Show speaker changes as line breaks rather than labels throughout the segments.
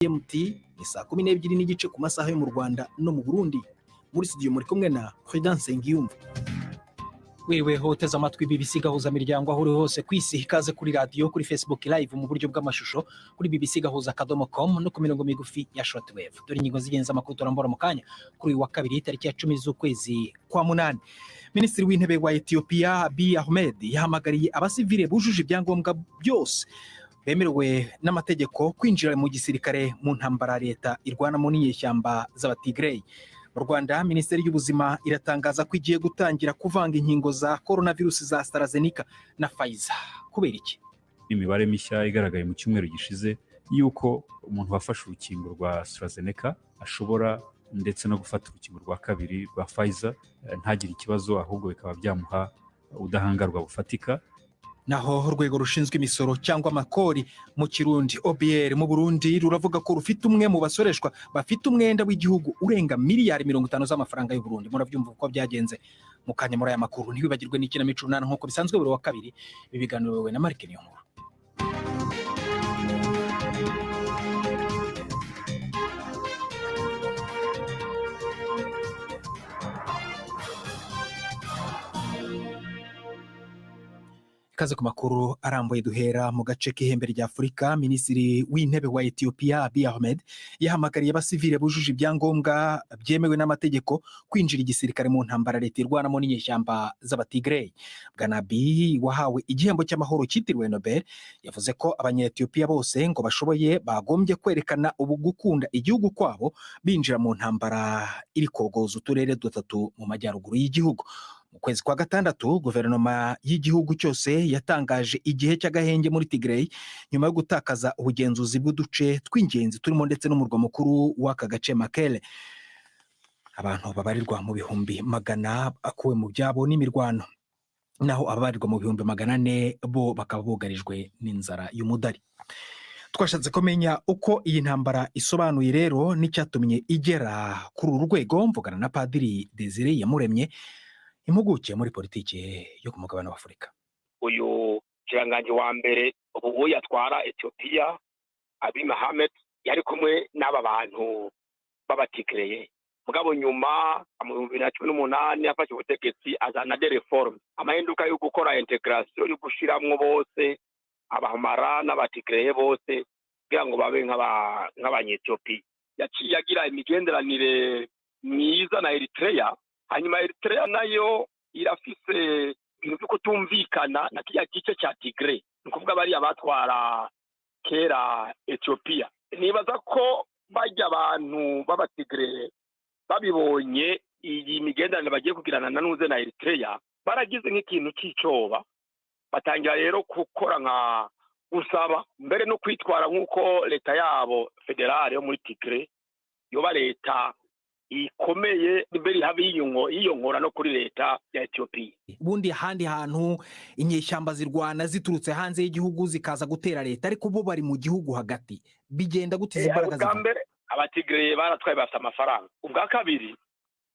GMT ni saa 12:30 ku masaha yo mu Rwanda no mu Burundi. Muri studio muri kumwe na Prudence Nsengiyumva. Wewe hoteza amatwi BBC Gahuza Miryango aho uri hose ku isi, ikaze kuri radio, kuri Facebook Live mu buryo bw'amashusho, kuri bbcgahuza.com no ku mirongo migufi ya shortwave. Dore ingingo z'ingenzi amakuru turambora mu kanya kuri uyu wa kabiri tariki ya 10 z'ukwezi kwa munani. Minisitiri w'Intebe wa Ethiopia Abiy Ahmed yahamagariye abasivile bujuje ibyangombwa byose bemerewe n'amategeko kwinjira mu gisirikare mu ntambara leta irwanamo n'inyeshyamba z'Abatigray. Mu Rwanda, Minisiteri y'Ubuzima iratangaza ko igiye gutangira kuvanga inkingo za coronavirus za AstraZeneca na Pfizer. Kubera iki?
Imibare mishya igaragaye mu cyumweru gishize yuko umuntu wafashe urukingo rwa AstraZeneca ashobora ndetse no gufata urukingo rwa kabiri rwa Pfizer ntagire ikibazo, ahubwo bikaba byamuha ubudahangarwa bufatika.
Naho urwego rushinzwe imisoro cyangwa amakori mu Kirundi OBR mu Burundi ruravuga ko rufite umwe mu basoreshwa bafite umwenda w'igihugu urenga miliyari 50 z'amafaranga y'u Burundi. Murabyumva uko byagenze mu kanya muri aya makuru. Ntiwibagirwe n'ikinamico 8 nk'uko bisanzwe buri wa kabiri. Ibi biganiro na Mark Niyonkuru. Ikaze ku makuru arambuye duhera mu gace k'ihembe rya Afurika. Minisitiri w'Intebe wa Ethiopia Abiy Ahmed yahamagariye abasivile bujuje ibyangombwa byemewe n'amategeko kwinjira igisirikare mu ntambara leta irwanamo n'inyeshyamba z'Abatigray. Bwana Abiy wahawe igihembo cy'amahoro cyitiriwe Nobel yavuze ko Abanya-Ethiopia bose ngo bashoboye bagombye kwerekana ubu gukunda igihugu kwabo binjira mu ntambara iri kogoza uturere dutatu mu majyaruguru y'igihugu. Mu kwezi kwa gatandatu guverinoma y'igihugu cyose yatangaje igihe cy'agahenge muri Tigray nyuma yo gutakaza ubugenzuzi bw'uduce tw'ingenzi turimo ndetse n'umurwa mukuru w'aka gace Mekelle. Abantu babarirwa mu bihumbi magana akuwe mu byabo n'imirwano, naho ababarirwa mu bihumbi 400 bo bakaba bugarijwe n'inzara y'umudari. Twashatse kumenya uko iyi ntambara isobanuye rero n'icyatumye igera kuri uru rwego. Mvugana na Padiri Desire Yamuremye, impuguke muri politiki yo ku mugabane wa Afurika.
Uyu kiranganji wa mbere ubu yatwara Ethiopia Abiy Ahmed yari kumwe n'aba bantu b'Abatigreye, mugabo nyuma mu 2018 afashe ubutegetsi azana des reformes, amahinduka yo gukora integration yo gushiramwo bose Abamara n'Abatigreye bose kugira ngo babe nk'Abanyethiopia. Yaciye agira imigenderanire myiza na Eritrea. Hanyuma Eritrea nayo irafise ibintu byo kutumvikana na kiriya gice cya Tigray, ni ukuvuga bariya batwara kera Ethiopia. Nibaza ko bajya abantu b'Abatigre babibonye iyi migenderanire bagiye kugirana na nuze na Eritrea, baragize nk'ikintu cy'icoba, batangira rero gukora nka gusaba mbere no kwitwara nk'uko leta yabo federale yo muri Tigray yoba leta ikomeye mbere habe yiyonkora no kuri leta ya Ethiopia.
Ubundi ahandi hantu inyeshyamba zirwana ziturutse hanze y'igihugu zikaza gutera leta, ariko bo bari mu gihugu hagati, bigenda gute izi mbaraga
ziva? Mbere Abatigre baratwaye bafite amafaranga. Ubwa kabiri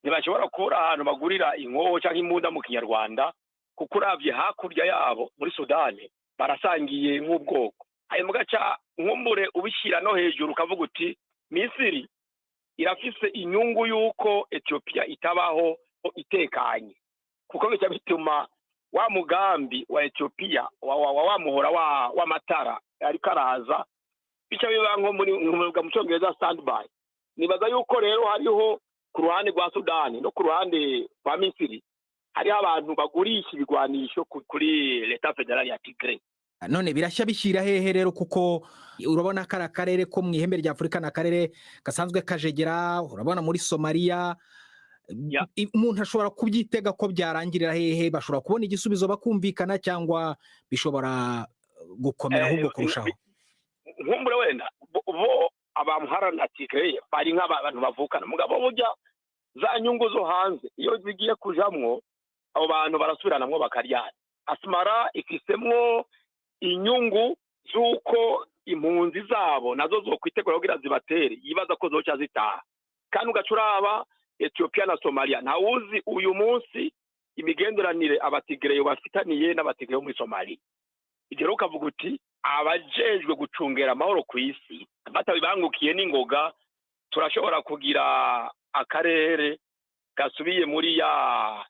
ntibashobora kubura ahantu bagurira inkoho cyangwa imbunda mu Kinyarwanda, kuko uravye hakurya yabo muri Sudani barasangiye nk'ubwoko. Ayo mugaca nkumbure ubishyira no hejuru ukavuga uti Misiri irafise inyungu yuko Ethiopia itabaho itekanye, kuko bica bituma wa mugambi wa Ethiopia wa muhora wa matara ariko araza bica biba nko muri mu Cyongereza standby. Nibaza yuko rero hariho ku ruhande rwa Sudani no ku ruhande rwa Misiri hariho abantu bagurisha ibigwanisho kuri leta federale ya Tigray.
None birashya bishyira hehe rero, kuko urabona kari akarere ko mu ihembe rya Afurika ni akarere gasanzwe kajegera, urabona muri Somalia umuntu ashobora kubyitega ko byarangirira hehe? Bashobora kubona igisubizo bakumvikana cyangwa bishobora gukomera ahubwo kurushaho?
Nkumbure wenda bo Abamhara na Tigray bari nk'abantu bavukana, mugabo burya za nyungu zo hanze iyo zigiye kujamwo abo bantu barasubiranamwo bakaryana. Asmara ifisemwo inyungu z'uko impunzi zabo nazo zokwitegura kugira zibatere, yibaza ko zoca zitaha. Kandi ugacuraba Ethiopia na Somalia, ntawuzi uyu munsi imigenderanire Abatigreyo bafitaniye n'Abatigreyo muri Somalia. Ibyo rero ukavuga uti Abajejwe gucungera amahoro ku isi batabibangukiye n'ingoga, turashobora kugira akarere gasubiye muri ya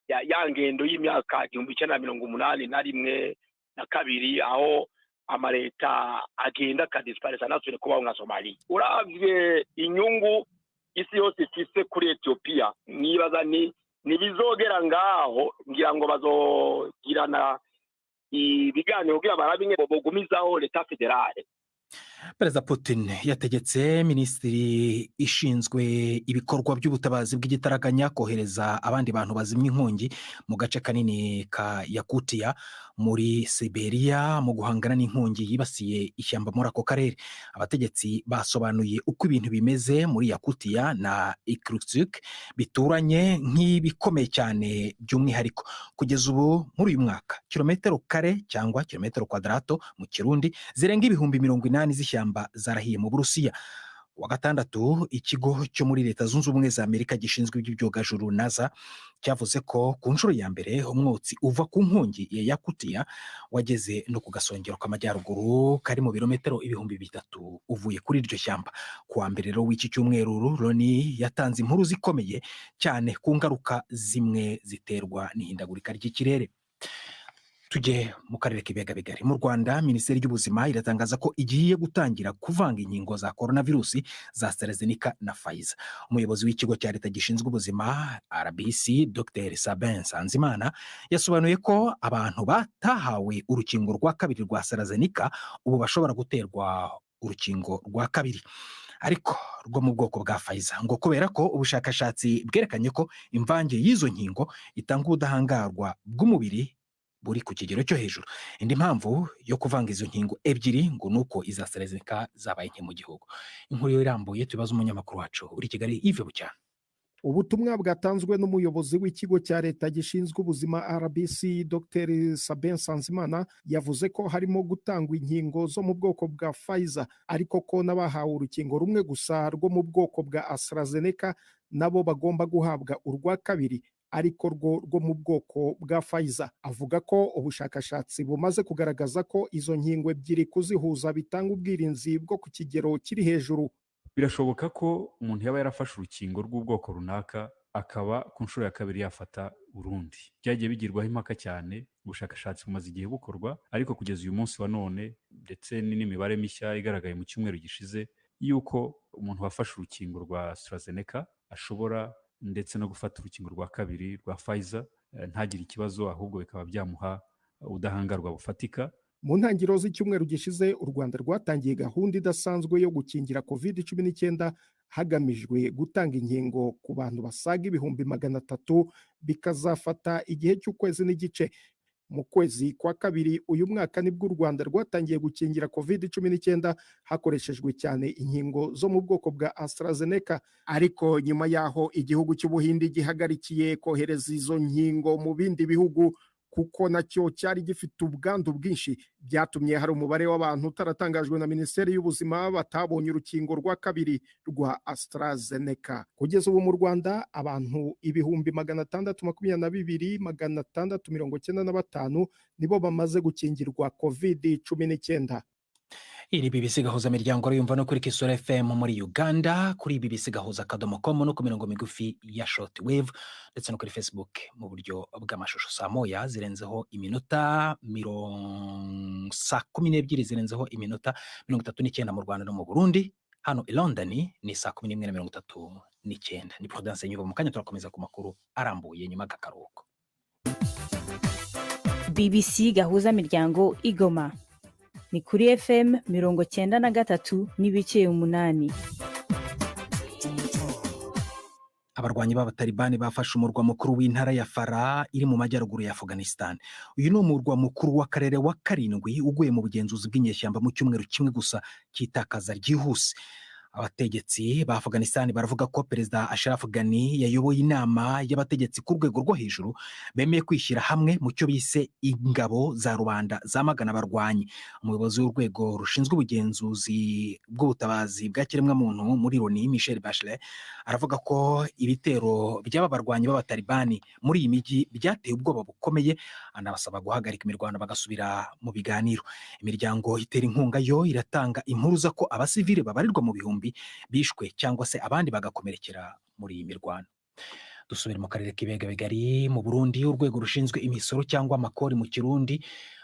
ngendo y'imyaka 1981 na 2, aho amaleta agenda akadisiparisa nasubire kubaho nka Somaliya. Uravye inyungu isi yose ifise kuri Etiyopiya, nibaza ni ntibizogera ngaho. Ngira ngo bazogirana ibiganiro kugira barabe ingene bogumizaho leta fédérale.
Perezida Putin yategetse Minisitiri ishinzwe ibikorwa by'ubutabazi bw'igitaraganya kohereza abandi bantu bazimya inkongi mu gace kanini ka Yakutiya muri Siberiya mu guhangana n'inkongi yibasiye ishyamba muri ako karere. Abategetsi basobanuye uko ibintu bimeze muri Yakutiya na Irkutsk bituranye nk'ibikomeye cyane by'umwihariko. Kugeza ubu muri uyu mwaka, kilometero kare cyangwa kilometero quadrato mu Kirundi zirenga 80,000 z'ishyamba zarahiye mu Burusiya. Wa gatandatu, ikigo cyo muri Leta Zunze Ubumwe za Amerika gishinzwe iby'ibyogajuru, NASA, cyavuze ko ku nshuro ya mbere umwotsi uva ku nkongi ya Yakutiya wageze no ku gasongero k'amajyaruguru kari mu birometero 3000 uvuye kuri iryo shyamba. Ku wa mbere rero w'iki cyumweru, Loni yatanze inkuru zikomeye cyane ku ngaruka zimwe ziterwa n'ihindagurika ry'ikirere. Tujye mu karere k'ibiyaga bigari. Mu Rwanda, Minisiteri y'Ubuzima iratangaza ko igiye gutangira kuvanga inkingo za korona virusi za AstraZeneca na Pfizer. Umuyobozi w'ikigo cya leta gishinzwe ubuzima, RBC, Dr Sabin Nsanzimana, yasobanuye ko abantu batahawe urukingo rwa kabiri rwa AstraZeneca ubu bashobora guterwa urukingo rwa kabiri ariko rwo mu bwoko bwa Pfizer, ngo kubera ko ubushakashatsi bwerekanye ko imvange y'izo nkingo itanga ubudahangarwa bw'umubiri buri ku kigero cyo hejuru. Indi mpamvu yo kuvanga izo nkingo ebyiri ngo ni uko iza AstraZeneca zabaye nke mu gihugu. Inkuru irambuye tubaze umunyamakuru wacu uri i Kigali, Yves Bucyana.
Ubutumwa bwatanzwe n'umuyobozi w'ikigo cya leta gishinzwe ubuzima, RBC, Dr Sabin Nsanzimana, yavuze ko harimo gutangwa inkingo zo mu bwoko bwa Pfizer, ariko ko n'abahawe urukingo rumwe gusa rwo mu bwoko bwa AstraZeneca nabo bagomba guhabwa urwa kabiri ariko rwo rwo mu bwoko bwa Pfizer. Avuga ko ubushakashatsi bumaze kugaragaza ko izo nkingo ebyiri kuzihuza bitanga ubwirinzi bwo ku kigero kiri hejuru.
Birashoboka ko umuntu yaba yarafashe urukingo rw'ubwoko runaka akaba ku nshuro ya kabiri yafata urundi. Byagiye bigirwaho impaka cyane, ubushakashatsi bumaze igihe bukorwa, ariko kugeza uyu munsi wa none, ndetse n'imibare mishya igaragaye mu cyumweru gishize y'uko umuntu wafashe urukingo rwa AstraZeneca ashobora ndetse no gufata urukingo rwa kabiri rwa Pfizer ntagire ikibazo, ahubwo bikaba byamuha ubudahangarwa bufatika.
Mu ntangiriro z'icyumweru gishize, u Rwanda rwatangiye gahunda idasanzwe yo gukingira COVID-19, hagamijwe gutanga inkingo ku bantu basaga 300,000, bikazafata igihe cy'ukwezi n'igice. Mu kwezi kwa kabiri uyu mwaka nibwo u Rwanda rwatangiye gukingira COVID-19 hakoreshejwe cyane inkingo zo mu bwoko bwa AstraZeneca, ariko nyuma y'aho igihugu cy'Ubuhindi gihagarikiye kohereza izo nkingo mu bindi bihugu kuko nacyo cyari gifite ubwandu bwinshi, byatumye hari umubare w'abantu utaratangajwe na Minisiteri y'Ubuzima batabonye urukingo rwa kabiri rwa AstraZeneca. Kugeza ubu mu Rwanda abantu 622,695 nibo bamaze gukingirwa COVID-19.
Iri BBC Gahuza Miryango yumva no kuri Kisoro FM muri Uganda, kuri bbcgahuza.com, no ku mirongo migufi ya short wave, ndetse no kuri Facebook mu buryo bw'amashusho. Saa moya zirenzeho iminota mirongo, 12:39 zirenzeho iminota 39 mu Rwanda no mu Burundi. Hano i London ni 11:39. Ni Prudence Nyuba. Mu kanya turakomeza ku makuru arambuye nyuma y'akaruhuko.
BBC Gahuza Miryango Igoma ni kuri FM 93.8.
Abarwanyi b'Abatalibani bafashe umurwa mukuru w'intara ya Fara iri mu majyaruguru ya Afghanistan. Uyu ni umurwa mukuru w'akarere wa karindwi uguye mu bugenzuzi bw'inyeshyamba mu cyumweru kimwe gusa cy'itakaza ryihuse. Abategetsi ba Afghanistan baravuga ko Perezida Ashraf Ghani yayoboye inama y'abategetsi ku rwego rwo hejuru bemeye kwishyira hamwe mu cyo bise ingabo za rubanda zamagana abarwanyi. Umuyobozi w'urwego rushinzwe ubugenzuzi bw'ubutabazi bwa kiremwamuntu muri Loni, Michel Bachelet, aravuga ko ibitero by'aba barwanyi b'Abatalibani muri iyi mijyi byateye ubwoba bukomeye, anabasaba guhagarika imirwano bagasubira mu biganiro. Imiryango itera inkunga yo iratanga impuruza ko abasivile babarirwa mu bihumbi bishwe cyangwa se abandi bagakomerekera muri iyi mirwano. Dusubire mu karere k'ibiyaga bigari. Mu Burundi, urwego rushinzwe imisoro cyangwa amakori mu Kirundi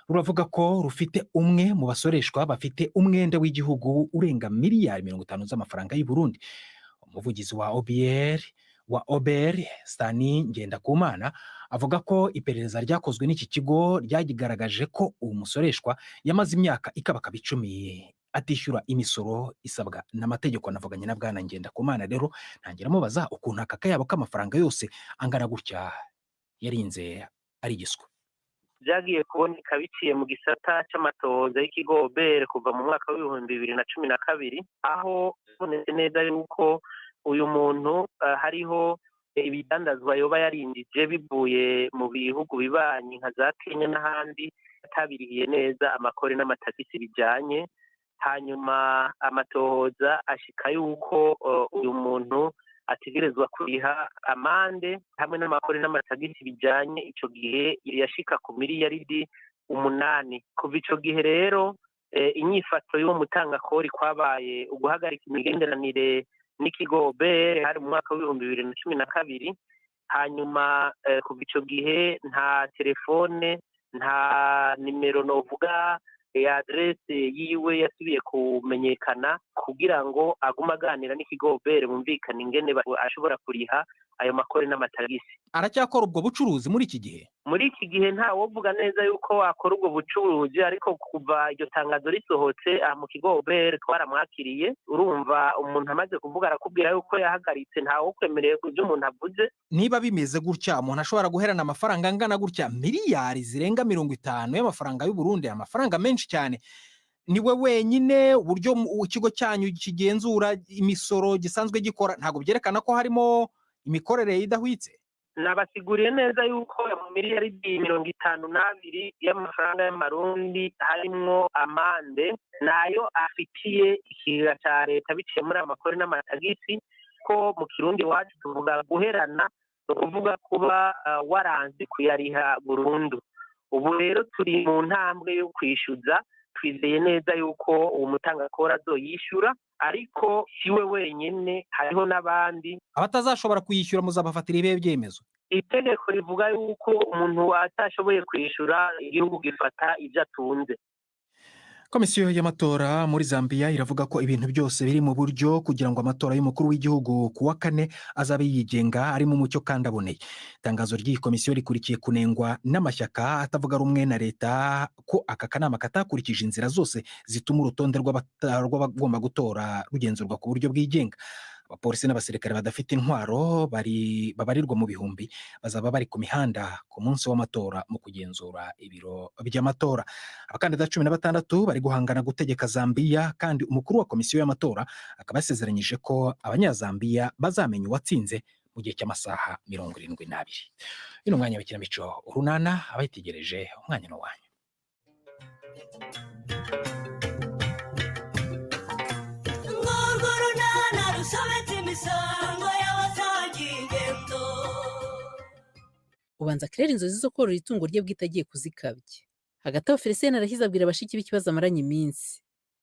ruravuga ko rufite umwe mu basoreshwa bafite umwenda w'igihugu urenga miliyari 50 z'amafaranga y'u Burundi. Umuvugizi wa OBR, Stani Ngendakumana, avuga ko iperereza ryakozwe n'iki kigo ryagaragaje ko uwo musoreshwa yamaze imyaka ikabakaba 10 atishyura imisoro isabwa n'amategeko. Navuganye na Bwana Ngendakumana rero, ntangira amubaza ukuntu aka kayabo k'amafaranga yose angana gutya yarinze ari igiswa.
Byagiye kuboneka biciye mu gisata cy'amatohoza y'ikigo OBR kuva mu mwaka wa 2012, aho bibonetse neza yuko uyu muntu hariho ibidandazwa yoba yarinjije bivuye mu bihugu bibanyi nka za Kenya n'ahandi, atabirihiye neza amakori n'amatagisi bijyanye. Hanyuma amatohoza ashika yuko uyu muntu ategerezwa kuriha amande hamwe n'amakori n'amatagisi bijyanye. Ico gihe yashika ku miliyaridi 8. Kuva ico gihe rero, inyifato y'uwo mutangakori kwabaye uguhagarika imigenderanire n'ikigo OBR, hari mu mwaka wa 2012. Hanyuma kuva ico gihe nta telefone, nta nimero novuga ya adresse yiwe yasubiye kumenyekana kugira ngo agume aganira n'ikigo OBR, bumvikane ingene ashobora kuriha ayo makori n'amatagisi.
Aracyakora ubwo bucuruzi muri iki gihe?
Muri iki gihe nta wovuga neza yuko akora ubwo bucuruzi, ariko kuva iryo tangazo risohotse aha mu kigo OBR twaramwakiriye. Urumva, umuntu amaze kuvuga arakubwira yuko yahagaritse, ntawe ukwemereye ibyo umuntu avuze.
Niba bimeze gutya, umuntu ashobora guherana amafaranga angana gutya, miliyari zirenga 50 y'amafaranga y'u Burundi, amafaranga menshi cyane, niwe wenyine? Uburyo ikigo cyanyu kigenzura imisoro gisanzwe gikora ntabwo byerekana ko harimo imikorere idahwitse?
Nabasiguriye neza yuko mu miliyaridi 52 y'amafaranga y'amarundi harimwo amande nayo afitiye ikigega cya leta biciye muri amakori n'amatagisi. Ko mu Kirundi wacu tuvuga guherana, ni ukuvuga kuba waranze kuyariha burundu. Ubu rero turi mu ntambwe yo kwishyuza. Twizeye neza yuko uwo mutangakori azoyishyura, ariko si we wenyine, hariho n'abandi.
Abatazashobora kuyishyura muzabafatira ibihe byemezo?
Itegeko rivuga yuko umuntu atashoboye kwishyura, igihugu gifata ibyo atunze.
Komisiyo y'amatora muri Zambia iravuga ko ibintu byose biri mu buryo kugira ngo amatora y'umukuru w'igihugu ku wa kane azabe yigenga, arimo umucyo kandi aboneye. Itangazo ry'iyi komisiyo rikurikiye kunengwa n'amashyaka atavuga rumwe na leta ko aka kanama katakurikije inzira zose zituma urutonde rw'abagomba gutora rugenzurwa ku buryo bwigenga. Abapolisi n'abasirikare badafite intwaro bari babarirwa mu bihumbi bazaba bari ku mihanda ku munsi w'amatora mu kugenzura ibiro by'amatora. Abakandida 16 bari guhangana gutegeka Zambiya, kandi umukuru wa komisiyo y'amatora akaba yasezeranyije ko Abanyazambiya bazamenya uwatsinze mu gihe cy'amasaha 72. Uyu ni umwanya w'ikinamico Urunana. Abayitegereje, umwanya ni uwanyu.
Urwo runana rusobetse imisango y'abasangiye ingendo.
Ubanza Claire inzozi zo korora itungo rye bwite agiye kuzikabya. Hagati aho, Felicien arashyize abwira bashiki be ikibazo amaranye iminsi.